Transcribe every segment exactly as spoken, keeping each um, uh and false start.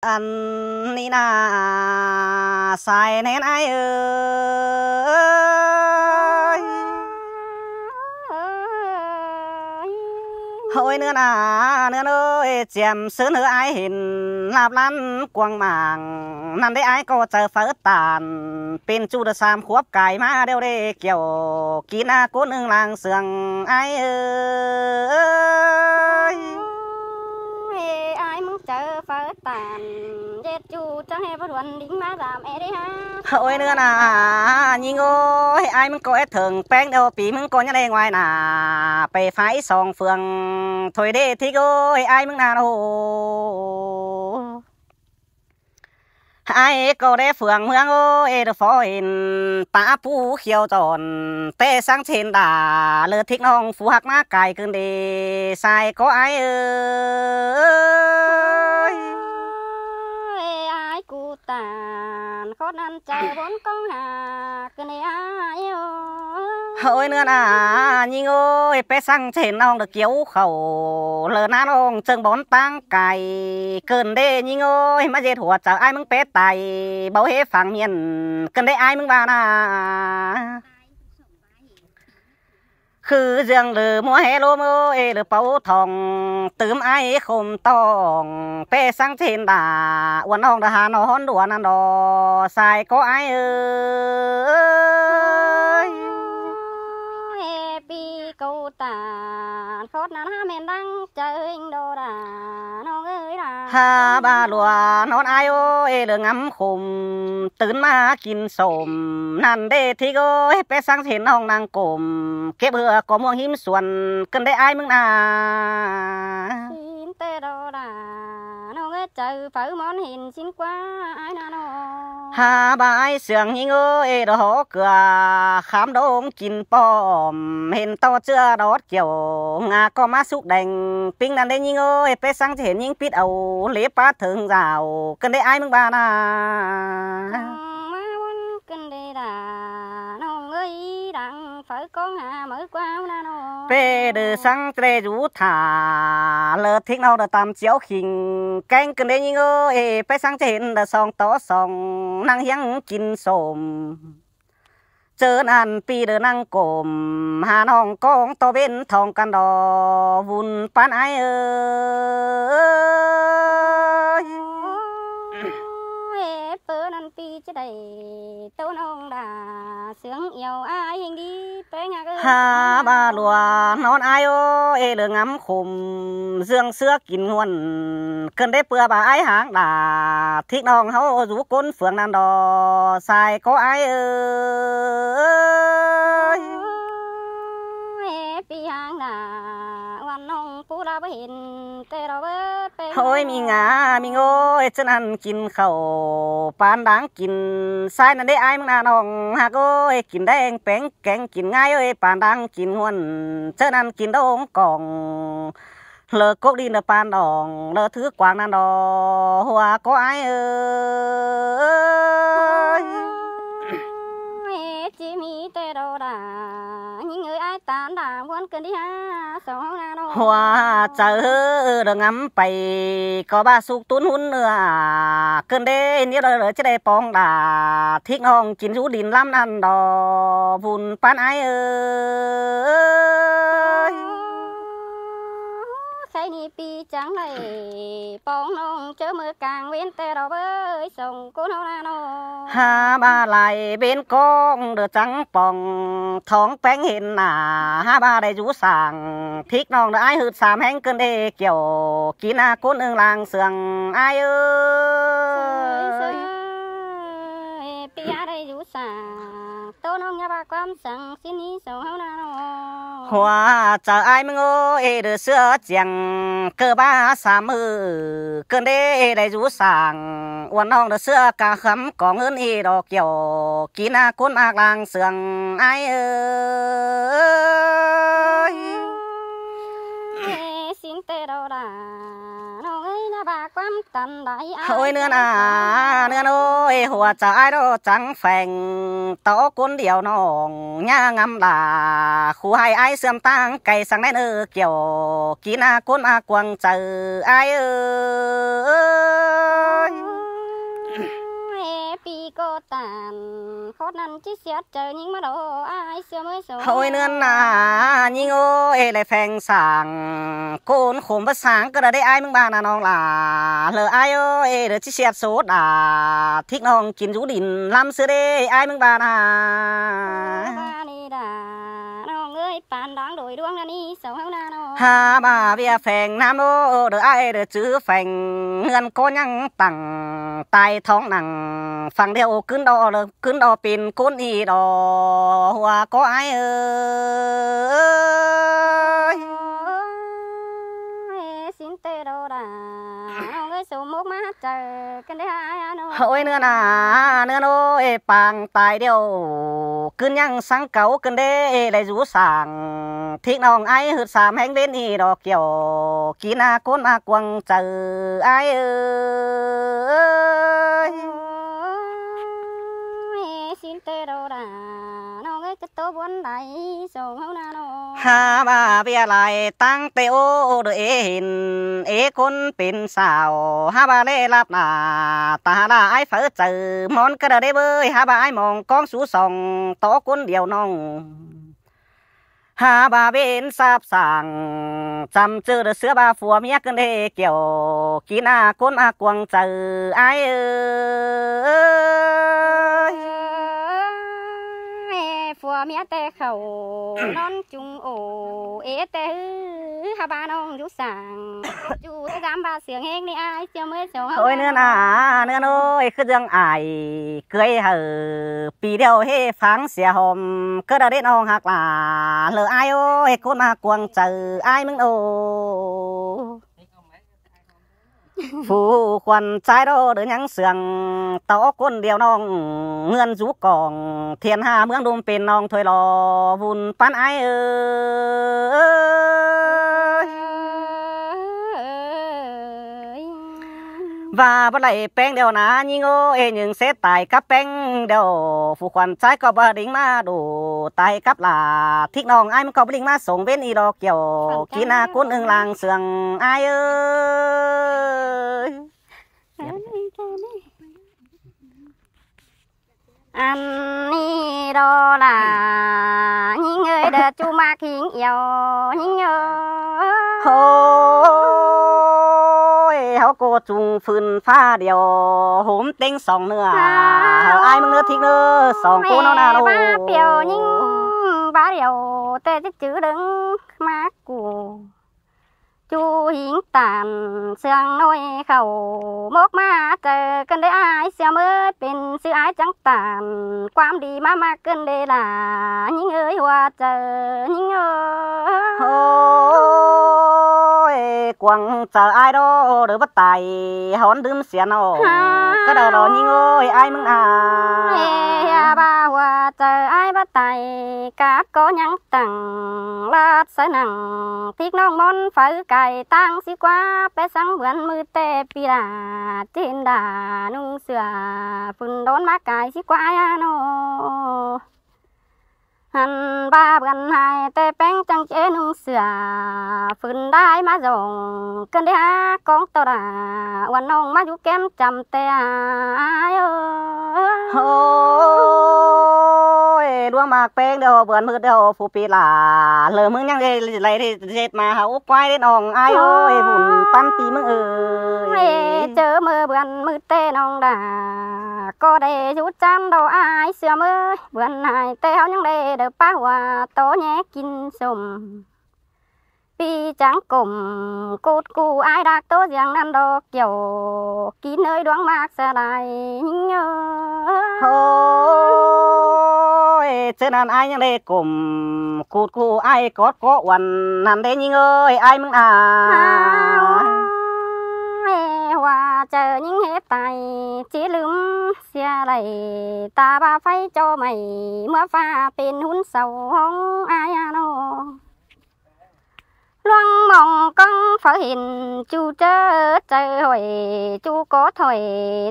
Ăn ꞌnị ꞌna sai ꞌnén ải ơi. Ôi ꞌnưn ꞌna, ꞌnưn ơi, chiêm sưn ꞌhứ ải hên ꞌlạp ꞌlan quảng mảng, ꞌnặn đé ải ꞌcọ chaư pháư tản, pên ꞌchu đa sam khuốp cai ꞌmá đeo đé kiẻo, kin ꞌna ꞌcốn ưng lang sương ải ơi. Ê, ải ꞌmứng chaư pháư tản, ꞌdệt ꞌchu chắng ꞌhế báu thuôn đính ꞌmá dam ê đé hák. Ôi ꞌnưn ꞌna, ꞌnhính ơi, ải ꞌmứng ꞌcọ é thưởng ꞌpéng đeo pi ꞌmứng ꞌcọ ꞌnhá đé ꞌngoai ꞌna, pay phái song phường thôi đé thík ơi, ải ꞌmứng ꞌna ꞌnớ. Ải ꞌcọ đé phường ꞌmướng ơi, đơ phó hên ta pú khiêu trọn, té sáng ꞌchịn đả, lơ thík ꞌnọng phú hắc ꞌmá cai ꞌcứn đê, sai ꞌcọ ải ơi. Ê, ải ꞌcọ tản, khót ꞌnặn chaư bón ꞌcóng hả, ꞌcứn đê ải ơi. Ôi ꞌnưn ꞌna, ꞌnhính ơi, pé sáng ꞌchịn ꞌnọng đơ kiêu khảu, lơ ꞌna ꞌnọng ꞌchương bón ꞌtáng cai, ꞌcứn đê ꞌnhính ơi, ꞌmá ꞌdệt hua chaư ải ꞌmứng pé tai, báu ꞌhế phang miên, ꞌcứn đê ải ꞌmứng ꞌva ꞌna. Khứ ꞌdương lơ ꞌmúa ꞌhế ꞌlốm ơi, lơ páu thong, tứm ải khôm tong, pé sáng ꞌchịn đả, uôn ꞌnọng đơ hả ꞌnọ hón đua ꞌnặn đo, sai ꞌcọ ải ơi. Ê, pi ꞌcọ tản, khót ꞌnặn hả ꞌmen đang chaư ꞌhính đo đả, ꞌnọng ơi đả. Hả ꞌva ꞌlua ꞌnón ải ơi, lơ ngắm khôm, tứn ꞌmá kin sôm, ꞌnặn đé thík ơi, pé sáng ꞌchịn ꞌnọng năng cốm, kếp ꞌhứa ꞌcọ ꞌmuông ꞌhím suôn, ꞌcứn đê ải ꞌmứng ꞌna. Sín té đo đả, ꞌnọng ơi chaư pháư món hên sín ꞌquá ải ꞌna ꞌnớ. Hả ꞌva ải sương ꞌnhính ơi, đơ hó cưa, khám đông kin pom, hên ꞌto ꞌchưa đót kiẻo, ngả ꞌcọ ꞌmá súc đeng, ꞌpính ꞌnặn đé ꞌnhính ơi, pé sáng ꞌchịn hên ꞌnhính pít au, lếp pá thơng dảo, ꞌcứn đê ải ꞌmứng ꞌva ꞌna. ꞋCọ ꞌmá ꞌvốn ꞌcứn đê đả, ꞌnọng ơi đang pháư ꞌcóng hả máư ꞌquá ꞌna ꞌnớ. Pé đơ sáng ꞌchớ đé dú thả, lơ thík ꞌnọng đơ tam chiếu khinh, kéng ꞌcứn đê ꞌnhính ơi, pé sáng ꞌchớ hên đơ song tó song, năng hiếng kin sôm. ꞌChớ ꞌnặn pi đơ năng cốm, hả ꞌnọng ꞌcóng ꞌto bến thong căn đo, vun pán ải ơi. Ê, pơ ꞌnặn pi ꞌchớ đảy, ꞌto ꞌnọng đả, sương iẻo ải ꞌhính đi, pé ngạc ơi. Hả ꞌva ꞌlua ꞌnón ải ơi, lơ ngắm khôm, ꞌdương ꞌsứa kin ꞌnguôn, ꞌcứn đê ꞌpưa ꞌva ải háng đả, thík ꞌnọng ꞌháu dú ꞌcốn phường ꞌnặn đo, sai ꞌcọ ải ơi. Ê, pi háng đả, uôn ꞌnọng pú đa báu hên, té đo báu pé. Ôi ꞌmí ngả ꞌmí ơi, ꞌchớ ꞌnặn kin khảu, pán đang kin, sai ꞌnặn đé ải ꞌmứng ꞌna ꞌnọng hák ơi, kin đeng péng kéng kin ꞌngai ơi, pán đang kin ꞌnguôn, ꞌchớ ꞌnặn kin đông cỏng, lơ cốc đi nơ pán đỏng, lơ thứ quảng ꞌnặn đo, hua ꞌcọ ải ơi. Ê, ꞌchí ꞌmí té đo đả, ꞌnhính ơi ải tản đả, ꞌmuôn ꞌcứn đi hả, song ꞌnặn đo. Hua chaư đơ ngắm pay, ꞌcọ ꞌva súc tún hún ꞌnưa, ꞌcứn đê ꞌnị đơ ꞌchớ đảy pong đả, thík ꞌnọng kin dú đin ꞌlắm ꞌnặn đo, vun pán ải ơi. Khay ꞌnị pi chắng đảy pong ꞌnọng ꞌchớ ꞌmưa cang ꞌvến té đo báu song ꞌcốn ꞌháu ꞌna ꞌnớ. Hả ꞌva lai bến cốc đơ chắng pong, thong péng hên nả, hả ꞌva đảy dú sảng, thík ꞌnọng đơ ải ꞌhưt sam ꞌhéng ꞌcứn đê kiẻo, kin ꞌna ꞌcốn ưng lang sương ải ơi. Ê, pi hả đảy dú sảng, ꞌto ꞌnọng ꞌnhá ꞌva ꞌquám săng sín ꞌnị song ꞌháu ꞌna ꞌnớ. Hua chaư ải ꞌmứng ơi, đơ ꞌsứa chiêng, ꞌcơ ꞌva sam ư, ꞌcứn đê đảy dú sảng, uôn ꞌnọng đơ ꞌsứa ca khắm cỏng ứn ꞌnị đo kiẻo, kin ꞌna ꞌcốn ác lang sương ải ơi. Ê, sín té đo đả, ꞌnọng ơi ꞌnhá ꞌva ꞌquám Tăn đảy ai. Ôi nưa nả, nưa ôi, hua chaư ai đó chắng phèng, tó cốn điêu nong, nhá ngắm đà, khu hai ai sưm tăng, cay sang nén ơ, kiểu, kí na cốn ma quăng chaư, ai ơi. Ê, pi cô tản, khót năn chí siết chaư, nhính má đô, ai siêu mới số. Ôi nưa nả, nhính ôi, lại phèng sang, cốn khốm bá sang, cứ đa đế ai mưng ba nà nong là, lơ ai ơi, đơ chí siết số đà, thích nong kín rú đin lắm xưa đế, ai mưng ba nà. Ba nì đà, nong ơi, pán đáng đổi đuông nà nì, sống hông nà nong. Ha, ba, bia phèng nam đô, đơ ai, đơ chứ phèng, ngươn có nhăng tặng, tai thóng nặng, phẳng điêu, cứng đo, lơ, cứng đo, pin, cốn y đo, hua, có ai ơi. Ê, xin tê đô đà, nong ơi, số mốc má hát trời, cân đế hai, ano. Ôi, nưa nà, nưa nô, ê, pang, tai điêu, cứng nhăng sáng cáu, cân đế, ê, lại rú sàng, thích nong ai, hứt sám, hén bên y đo, kiểu, kí na, cốn ma, quăng, chaư, ai ơi. Ê, xin tê đô đà, nong ơi, Tô buôn đáy sông hâu na nô. Ha ba bia lai tăng tê ô đơ ê hên, ê cốn pên sao, ha ba lê lạp nà, ta ha la ai phở chở, món cà đơ đê bơi, ha ba ai mong con sú sòng, tó cốn điêu nong. Ha ba bên sạp sàng, chăm chơ đơ sứa ba phua mía cơn đê kiểu, kí na cốn ma quăng chở, ai ơi. Ê, phua mía tê khẩu, non chung ổ, ê tê hứ, ha ba nong dú sàng. Chú ê dám ba siêng hên ni ai, siêu mới siêu hông. Ôi nưa nà, nưa nôi, khứ dươn ai, cưới hở, pì điêu hê pháng xìa hòm, cơ đa đế nong hạc là, lơ ai ôi, cốn ma quăng chở, ai mưng nô. Phủ khuôn chái đô đơ nhắn sương, tó cốn điêu nong, ngươn rú còng, thiên hà mướng đùm pên nong thuê lò, vun pán ai ơi. Và bớt lạy peng điêu ná, nhí ngô ê nhưng sét tài cắp peng điêu, phủ khuôn chái có bơ đính ma đủ tài cắp là, thích nong ai mưng có bơ đính ma sống bên y đo kiểu, kí na cốn ưng làng sương ai ơi. Ăn ni đó là những người đã chu mạc hình yêu những người. Hôi, háo cô chung phun pha điều hôm tênh sòng nữa. Háo ai mưng nữa thích nữa, sòng cô nó nào ba đâu. Ba điều những ba điều tê chữ chữ đừng mạc của. Chú hính tản sương nôi khẩu mốc ma trời cơn đế ai xưa mới pên sư ai trắng tản quam đi ma ma cơn đế là những ơi hoa trời những ơi. Hôi, quăng chở ai đó đỡ bất tài, hón đứm xiên ổ. Hả? Cái đó đó những ơi ai mưng à. Ê, à, ba hoa trời ai bất tài, cáp có nhắn tặng lát sới nặng, thích nong món phở cải tăng xí quá, bé sáng bướn mư tê pi đà, trên đà nung sửa, phun đốn má cải xí quá ai à nô. Hẳn ba bướn hai tê peng trăng chế nung sửa, phun đai má rồng, cơn đế há con tô đà, uan nong má dú kem chăm tê ai ơi. Hôi, đua mạc peng đeo bướn mư đeo phú pi là, lơ mưng nhăng đê lấy đê dệt mà háo quái đê nong ai ơi, bún păn pi mưng ơi. Ê, chớ mơ bướn mư tê nong đà, có đê dú chăn đồ ai xưa mơ, bướn hai tê háo nhăng đê đờ pá hua tô nhé kin sôm. Pi chắng cổm cút cu ai đạc tố riêng năn đo kiểu kín hơi đoán mạc xa lai nhớ. Hôi, chớ năn ai nhăng đê cổm cút cu ai cót có uẩn năn đê nhính ơi ai mưng à. Hao, ê, hoa chớ nhính hết tài, chỉ lúm xia lầy, ta ba pháy cho mày, mưa pha pên hún sầu hông ai à nô. ꞌluống mong ꞌcóng pháư hên ꞌchu ꞌchớ chaư ꞌhọi, ꞌchu có thôi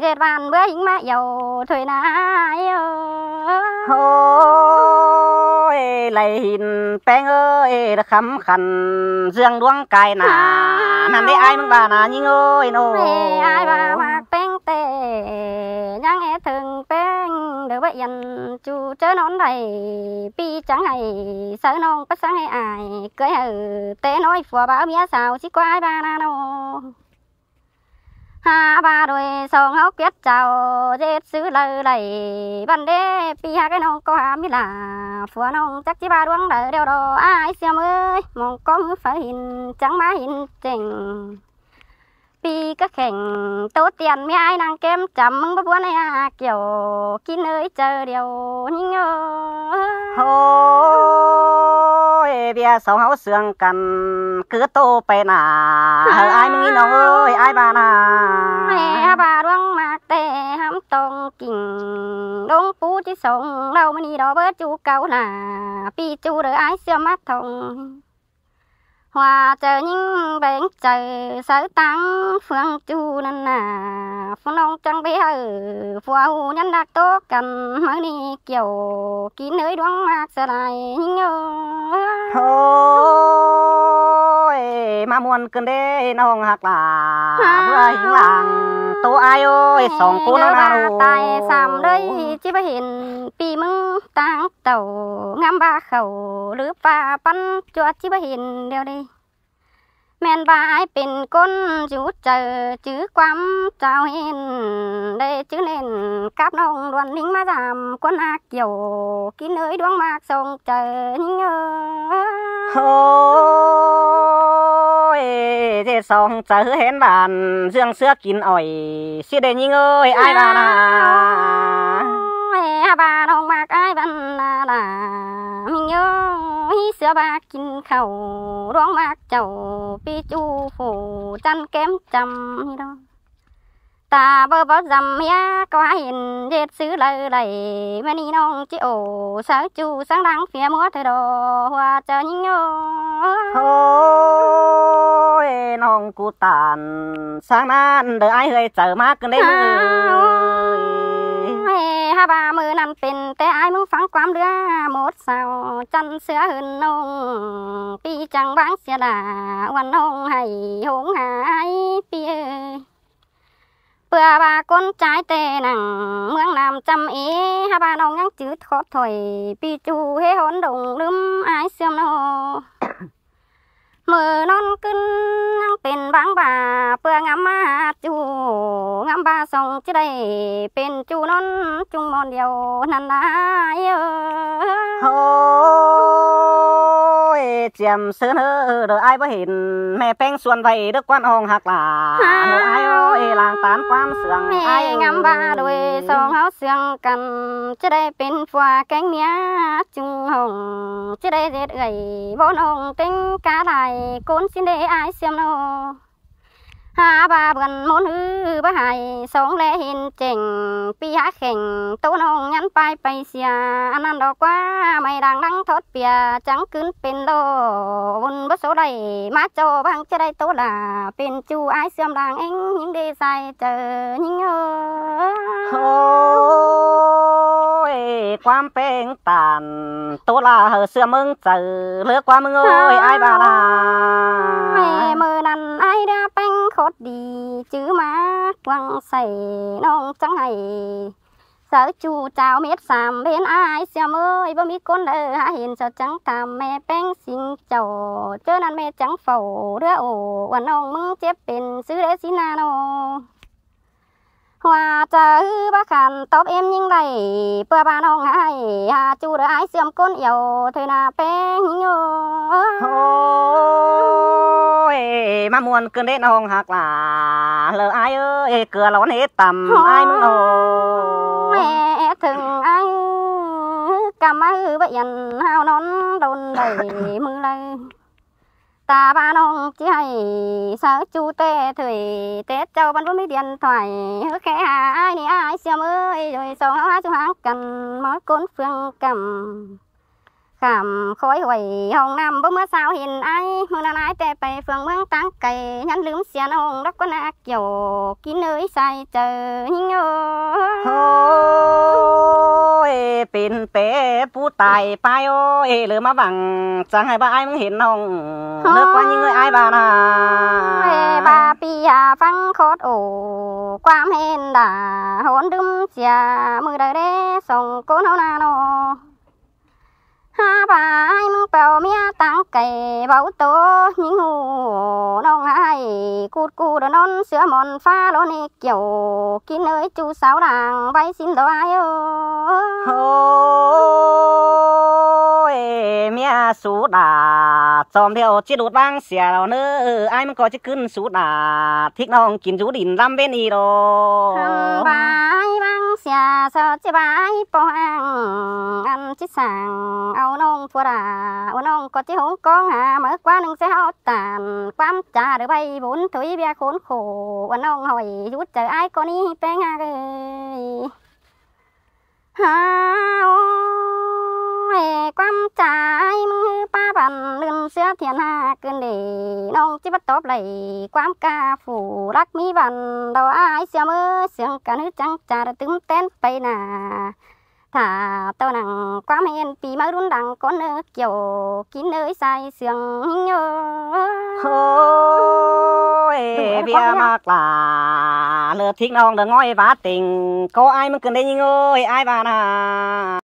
ꞌdệt ꞌván báu ꞌhính ꞌmá ꞌdệt thôi ꞌnớ ải ơi. Ôi, đảy hên ꞌpéng ơi, khắm khăn ꞌdương ꞌluống cai nả. À. ꞌNặn đé ải ꞌmứng ꞌva ꞌnớ ꞌnhính ơi ꞌnớ. Ê, ải ꞌva ꞌmặc ꞌpéng ꞌtẹ, ꞌnhắng é thưng ꞌpéng, đảy báu yên ꞌchu ꞌchớ ꞌnón đảy, ꞌpi chắng hảy sáư ꞌnọng, ꞌpá sắng hảy ải ꞌcới hảư té ꞌnọi phua báu ꞌmía sau ꞌchí ꞌquá ải ꞌva ꞌnớ ꞌnớ. Hả ꞌva đuổi song ꞌháu quiết chảu ꞌdệt ꞌsứ đaư đảy, ꞌvắn đé ꞌpi ꞌhặc ải ꞌnọng ꞌcọ hả ꞌmí lả, phua ꞌnọng chắc ꞌchí ꞌva ꞌluống đaư ꞌlẹo đó ải ꞌsướng ơi, mong ꞌcóng ꞌhứ pháư hên chắng ꞌmá hên chẻng. ꞌPi cá khẻng ꞌtố tiên ꞌmí ải ꞌnăng kém chăm ꞌmứng báu ꞌbuôn ải ꞌa Kiẻo kin ới chaư điêu ꞌnhính ơi. Ôi, ꞌviạk song ꞌháu sương căn ꞌcứ ꞌtố pay nả, hảư ải ꞌmứng ꞌnọng ơi, ải ꞌva ꞌnớ. Ê, ꞌva ꞌluống ꞌmặc ꞌtẹ hắm tong kin, ꞌlống pú ꞌchí song ꞌlẹo ꞌmự ꞌnị đó báu ꞌchu cáu lả, ꞌpi ꞌchu đảy ải ꞌsướng ꞌmá thong. Hua chaư ꞌnhính ꞌpéng chaư sáư ꞌtáng phướng ꞌchu ꞌnặn nả, phua ꞌnọng chắng báu hảư phua ꞌhụ ꞌnhắng đắc ꞌtố căn, ꞌmự ꞌnị Kiẻo kin ới ꞌluống ꞌmặc sá lai ꞌnhính ơi. Ôi, ꞌmá ꞌmuôn ꞌcứn đé ꞌnọng ꞌhặc lả, ꞌpưa ꞌhính lăng ꞌtố ải ơi, song ꞌcốn ꞌnớ ꞌnớ. Tai sam đảy ꞌchí báu hên ꞌpi ꞌmứng ꞌtáng tảu, ngắm ꞌva khảu ꞌlứ ꞌva ꞌpắn ꞌchua ꞌchí báu hên điêu đi. ꞌMen ꞌva ải pên ꞌcốn dú chaư chứ ꞌquám chao hên, đảy chứ nên cắp ꞌnọng đuôn ꞌlính ꞌmá dăm ꞌcốn ꞌa Kiẻo kin ới ꞌluống ꞌmặc song chaư ꞌnhính ơi. Ôi, ꞌdệt song chaư hên bản ꞌdương ꞌsứa kin ỏi ꞌsịt đảy ꞌnhính ơi, ải ꞌva ꞌnớ. Ôi, ꞌva ꞌnọng ꞌmặc ải ꞌvắn ꞌnớ lả ꞌmính ơi, ꞌsứa ꞌva kin khảu ꞌluống ꞌmặc chảu, ꞌpi ꞌchu phủ chăn kém chăm ꞌnị đó. Ta báu báu dăm ꞌmía ꞌcọ hả hên ꞌdệt ꞌsứ đaư đảy, ꞌmá ꞌnị ꞌnọng ꞌchí ổ sáư ꞌchu sáng đang phiến ꞌmứa thôi đó, hua chaư ꞌnhính ơi. Ôi, ꞌnọng ꞌcú tản sáng ꞌnặn đảy ải ꞌhới chaư ꞌmá ꞌcứn đé ꞌmự ơi. Ê, hả ꞌva ꞌmự ꞌnặn pên té ải ꞌmứng phắng ꞌquám ꞌlứa mốt sau chăn ꞌsứa hưn ꞌnọng, ꞌpi chắng báng sia lả uôn ꞌnọng hảy hống hả ải ꞌpi ơi. ꞌPưa ꞌva ꞌcốn ꞌchái ꞌtẹ nẳng ꞌmướng Nam chăm ê, hả ꞌva ꞌnọng ꞌnhắng chứ khót thôi, ꞌpi ꞌchu ꞌhế hón đông ꞌlứm ải ꞌsướng ꞌnớ. ꞌMự ꞌnón ꞌcứn ꞌnhắng pên báng ꞌva, ꞌpưa ngắm ꞌmá ꞌchu, ngắm ꞌva song ꞌchí đảy pên ꞌchu ꞌnón ꞌchung ꞌmón điêu ꞌnặn ải ơi. Ôi, chiêm sớn ꞌhứ đảy ải báu hên ꞌme ꞌpéng suôn vảy đé ꞌquán ong ꞌhặc lả. Ôi, ải ơi, lăng tán ꞌquám sương ải ơi. Ngắm ꞌva đuổi song ꞌháu sương căn, ꞌchí đảy pên phua kéng ꞌmía ꞌchung hỏng, ꞌchí đảy ꞌdệt ơi bón ong ꞌtếng cá lai ꞌcốn ꞌsịn đé ải ꞌsướng ꞌnớ. Hả ꞌva bươn ꞌmôn ꞌhứ báu hảy song ꞌlé hên chẻng, ꞌpi hả khẻng ꞌtố ꞌnọng ꞌnhắng pay pay sia, ăn năn đó ꞌquá ꞌmạy đang đang thót pia chắng ꞌcứn pên lô, ôn báu sô đảy ꞌmá ꞌchọ báng ꞌchí đảy ꞌtố lả pên ꞌchu ải ꞌsướng đang ꞌính ꞌnhính đé sai chaư ꞌnhính ơi. Ôi, ꞌquám ꞌpéng tản ꞌtố lả hảư ꞌsướng ꞌmứng chaư ꞌlứa ꞌquám ꞌmứng ơi, ải ꞌva ꞌnớ. Ê, ꞌmự ꞌnặn ải đá ꞌpéng khót đi chứ ꞌmá quăng sảy ꞌnọng chắng hảy sáư ꞌchu chao mết sam bên ải ꞌsướng ơi, báu ꞌmí ꞌcốn đaư hả hên sau chắng tham ꞌme ꞌpéng sính chảu, ꞌchớ ꞌnặn ꞌme chắng phảu ꞌlứa ổ uôn ꞌnọng ꞌmứng chếp pên ꞌsứ đé ꞌsịn ꞌnớ ꞌnớ. Hua chaư báu khăn tóp êm ꞌnhính đảy, ꞌpưa ꞌva ꞌnọng hả hảy hả ꞌchu đảy ải ꞌsướng ꞌcốn yau thôi ꞌnớ ꞌpéng ꞌnhính ơi. Ôi, ꞌmá ꞌmuôn ꞌcứn đé ꞌnọng ꞌhặc lả, lỏ ải ơi, ꞌcứa lón ꞌhế tăm ải ꞌmứng ơi. Ê, thưng ải căm ải báu yên hảư ꞌnón đôn đảy ꞌmự đaư. Ta ꞌva ꞌnọng ꞌchí hảy sáư ꞌchu ꞌtẹ thôi, té ꞌchọ băn báu ꞌmí điện thoại, ꞌhứ khe hả ải ꞌnị ải ꞌsướng ơi, đuổi song ꞌháu hả ꞌchu háng căn ꞌmá ꞌcốn phướng căm. Khảm khói huổi hong năm báu ꞌmứa sao hên ải, ꞌmự ꞌnặn ải ꞌtẹ pay phường ꞌmướng táng cay, ꞌnhắn ꞌlứm sia ꞌnọng đắc ꞌquá ꞌnạ kiẻo, kin ới sai chaư ꞌnhính ơi. Ôi, pên pé pú tai ꞌpái ơi, lỏ ꞌmá văng chắng hảư ꞌva ải ꞌmứng hên ꞌnọng. Hơ. ꞌNớ ꞌquá ꞌnhính ơi, ải ꞌva ꞌnạ. Ê, ꞌva pi a phắng khót ổ, ꞌquám hên đả hôn đứm sia, ꞌmự đaư đé song ꞌcốn ꞌháu ꞌnạ ꞌnọ. Hák ꞌva ải ꞌmứng pẻo ꞌmía táng cay, báu tô ꞌnhính ꞌhụ ꞌnọng ải, cút cút đa ꞌnón sia mòn phá lỏ ꞌnị kiẻo, kin ới ꞌchu sáo đang ꞌvạy ꞌsịn đa ải ơi. Ôi, ꞌmía sú đả chom ꞌlẹo ꞌchí ꞌlụt ꞌváng sia ꞌlẹo ꞌnớ, ải ꞌmứng ꞌcọ ꞌchí ꞌcứn sú đả thík ꞌnọng kin dú đin ꞌlắm ꞌvến ꞌnị lo. Hăn ꞌva ải ꞌváng sia ꞌsớ ꞌchí ꞌva ải ꞌpo ꞌháng, ăn ꞌchí sảng au ꞌnọng pua đả, ua ꞌnọng ꞌcọ ꞌchí hống ꞌcóng ha, máư ꞌquá ꞌnưng ꞌsớ ꞌháu tản ꞌquám cha đaư ꞌvạy bún thôi ꞌviạk khốn khổ, ua ꞌnọng hỏi dú chaư ải ꞌcọ ꞌnị ꞌpéng ꞌhặc ơi. Há ôi, ꞌquám cha ải ꞌmứng ꞌhứ ꞌpá păn ꞌlưn sia thiện ꞌhặc ꞌcứn đê, ꞌnọng ꞌchí bắt tóp đảy ꞌquám ca phủ lắc ꞌmí păn, đaư ải sia ꞌmớ siêng căn ꞌhứ chắng cha đa tứm tén pay nả. Thả ꞌtâu nẳng ꞌquám hên pi máư ꞌlún đăng ꞌcốn ꞌnớ kiẻo, kin ới sai siêng ꞌnhính ơi. Ôi, ꞌviạk ꞌmặc lả ꞌnớ thík ꞌnọng đa ꞌngói ꞌva têng ꞌcọ ải ꞌmứng ꞌcứn đê ꞌnhính ơi, ải ꞌva ꞌnạ.